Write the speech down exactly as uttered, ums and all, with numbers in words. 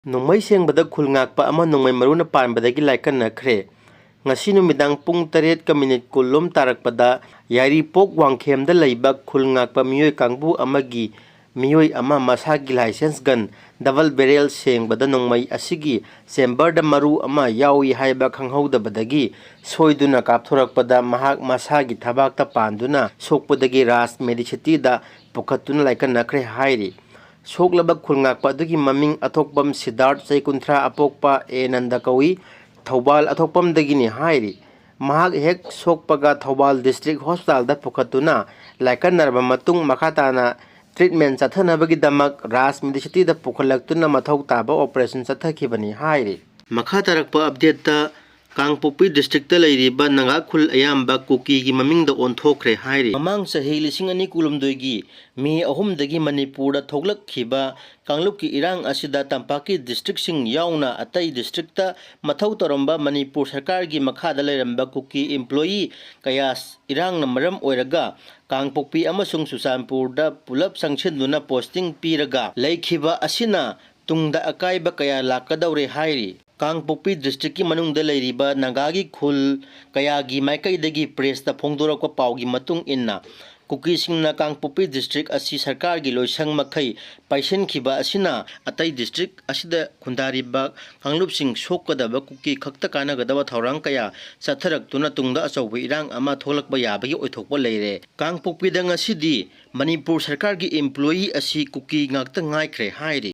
ꯅꯣꯡꯃꯩ ꯁꯦꯡꯕꯗ ꯈꯨꯜ ꯉꯥꯛꯄ ꯑꯃ ꯅꯣꯡꯃꯩ ꯃꯔꯨꯅ ꯄꯥꯟꯕꯗꯒꯤ ꯂꯥꯏꯀꯠꯅꯈ꯭ꯔꯦ꯫ ꯉꯁꯤ ꯅꯨꯃꯤꯗꯥꯡ ꯄꯨꯡ ꯇꯔꯦꯠꯀ ꯃꯤꯅꯤꯠ ꯀꯨꯟ ꯂꯣꯝ ꯇꯥꯔꯛꯄꯗ ꯌꯥꯏꯔꯤꯄꯣꯛ ꯋꯥꯡꯈꯦꯝꯗ ꯂꯩꯕ ꯈꯨꯜ ꯉꯥꯛꯄ ꯃꯤꯑꯣꯏ ꯀꯥꯡꯕꯨ ꯑꯃꯒꯤ ꯃꯤꯑꯣꯏ ꯑꯃ ꯃꯁꯥꯒꯤ license gun double barrel ꯁꯦꯡꯕꯗ ꯅꯣꯡꯃꯩ ꯑꯁꯤꯒꯤ chamberꯗ ꯃꯔꯨ ꯑꯃ ꯌꯥꯎꯏ ꯍꯥꯏꯕ ꯈꯪꯍꯧꯗꯕꯗꯒꯤ ꯁꯣꯏꯗꯨꯅ ꯀꯥꯞꯊꯣꯔꯛꯄꯗ ꯃꯍꯥꯛ ꯃꯁꯥꯒꯤ ꯊꯕꯥꯛꯇ ꯄꯥꯟꯗꯨꯅ ꯁꯣꯛꯄꯗꯒꯤ ꯔꯥꯖ ꯃꯦꯗꯤꯁꯤꯇꯤꯗ ꯄꯨꯈꯠꯇꯨꯅ ꯂꯥꯏꯀꯠꯅꯈ꯭ꯔꯦ ꯍꯥꯏꯔꯤ꯫ ꯁꯣꯛꯂꯕ ꯈꯨꯜ ꯉꯥꯛꯄ ꯑꯗꯨꯒꯤ ꯃꯃꯤꯡ ꯑꯊꯣꯛꯄꯝ ꯁꯤꯗꯥꯔꯠ, ꯆꯍꯤ ꯀꯨꯟꯊ꯭ꯔꯥ, ꯑꯄꯣꯛꯄ ꯑꯦ ꯅꯟꯗ ꯀꯧꯏ, ꯊꯧꯕꯥꯜ ꯑꯊꯣꯛꯄꯝꯗꯒꯤꯅꯤ ꯍꯥꯏꯔꯤ꯫ ꯃꯍꯥꯛ ꯍꯦꯛ ꯁꯣꯛꯄꯒ ꯊꯧꯕꯥꯜ district hospitalꯗ ꯄꯨꯈꯠꯇꯨꯅ ꯂꯥꯏꯀꯠꯅꯔꯕ ꯃꯇꯨꯡ ꯃꯈꯥ ꯇꯥꯅ treatment ꯆꯠꯊꯅꯕꯒꯤꯗꯃꯛ ꯔꯥꯖ ꯃꯦꯗꯤꯁꯤꯇꯤꯗ ꯄꯨꯈꯠꯂꯛꯇꯨꯅ ꯃꯊꯧ ꯇꯥꯕ operation ꯆꯠꯊꯈꯤꯕꯅꯤ ꯍꯥꯏꯔꯤ꯫ ꯃꯈꯥ ꯇꯥꯔꯛꯄ updateꯇ ꯀꯥꯡꯄꯣꯛꯄꯤ districtꯇ ꯂꯩꯔꯤꯕ ꯅꯥꯒꯥ ꯈꯨꯜ ꯑꯌꯥꯝꯕ ꯀꯨꯀꯤꯒꯤ ꯃꯃꯤꯡꯗ ꯑꯣꯟꯊꯣꯛꯈ꯭ꯔꯦ ꯍꯥꯏꯔꯤ꯫ ꯃꯃꯥꯡ ꯆꯍꯤ ꯂꯤꯁꯤꯡ ꯑꯅꯤ ꯀꯨꯟꯍꯨꯝꯗꯣꯏꯒꯤ ꯃꯦ ꯑꯍꯨꯝꯗꯒꯤ ꯃꯅꯤꯄꯨꯔꯗ ꯊꯣꯛꯂꯛꯈꯤꯕ ꯀꯥꯡꯂꯨꯞꯀꯤ ꯏꯔꯥꯡ ꯑꯁꯤꯗ ꯇꯝꯄꯥꯛꯀꯤ districtꯁꯤꯡ ꯌꯥꯎꯅ ꯑꯇꯩ districtꯇ ꯃꯊꯧ ꯇꯧꯔꯝꯕ ꯃꯅꯤꯄꯨꯔ ꯁꯔꯀꯥꯔꯒꯤ ꯃꯈꯥꯗ ꯂꯩꯔꯝꯕ ꯀꯨꯀꯤ employee ꯀꯌꯥ ꯏꯔꯥꯡꯅ ꯃꯔꯝ ꯑꯣꯏꯔꯒ ꯀꯥꯡꯄꯣꯛꯄꯤ ꯑꯃꯁꯨꯡ ꯆꯨꯔꯆꯥꯟꯄꯨꯔꯗ ꯄꯨꯂꯞ ꯆꯪꯁꯤꯟꯗꯨꯅ posting ꯄꯤꯔꯒ ꯂꯩꯈꯤꯕ ꯑꯁꯤꯅ ꯇꯨꯡꯗ ꯑꯀꯥꯏꯕ ꯀꯌꯥ ꯂꯥꯛꯀꯗꯧꯔꯦ ꯍꯥꯏꯔꯤ꯫ ꯀꯥꯡꯄꯣꯛꯄꯤ districtꯀꯤ ꯃꯅꯨꯡꯗ ꯂꯩꯔꯤꯕ ꯅꯥꯒꯥꯒꯤ ꯈꯨꯜ ꯀꯌꯥꯒꯤ ꯃꯥꯏꯀꯩꯗꯒꯤ pressꯇ ꯐꯣꯡꯗꯣꯔꯛꯄ ꯄꯥꯎꯒꯤ ꯃꯇꯨꯡ ꯏꯟꯅ, ꯀꯨꯀꯤꯁꯤꯡꯅ ꯀꯥꯡꯄꯣꯛꯄꯤ district ꯑꯁꯤ ꯁꯔꯀꯥꯔꯒꯤ ꯂꯣꯏꯁꯪ ꯃꯈꯩ ꯄꯥꯏꯁꯤꯟꯈꯤꯕ ꯑꯁꯤꯅ ꯑꯇꯩ district ꯑꯁꯤꯗ ꯈꯨꯟꯗꯥꯔꯤꯕ ꯀꯥꯡꯂꯨꯞꯁꯤꯡ ꯁꯣꯛꯀꯗꯕ ꯀꯨꯀꯤ ꯈꯛꯇ ꯀꯥꯟꯅꯒꯗꯕ ꯊꯧꯔꯥꯡ ꯀꯌꯥ ꯆꯠꯊꯔꯛꯇꯨꯅ ꯇꯨꯡꯗ ꯑꯆꯧꯕ ꯏꯔꯥꯡ ꯑꯃ ꯊꯣꯛꯂꯛꯄ ꯌꯥꯕꯒꯤ ꯑꯣꯏꯊꯣꯛꯄ ꯂꯩꯔꯦ꯫ ꯀꯥꯡꯄꯣꯛꯄꯤꯗ ꯉꯁꯤꯗꯤ ꯃꯅꯤꯄꯨꯔ ꯁꯔꯀꯥꯔꯒꯤ employee ꯑꯁꯤ ꯀꯨꯀꯤ ꯉꯥꯛꯇ ꯉꯥꯏꯈ꯭ꯔꯦ ꯍꯥꯏꯔꯤ꯫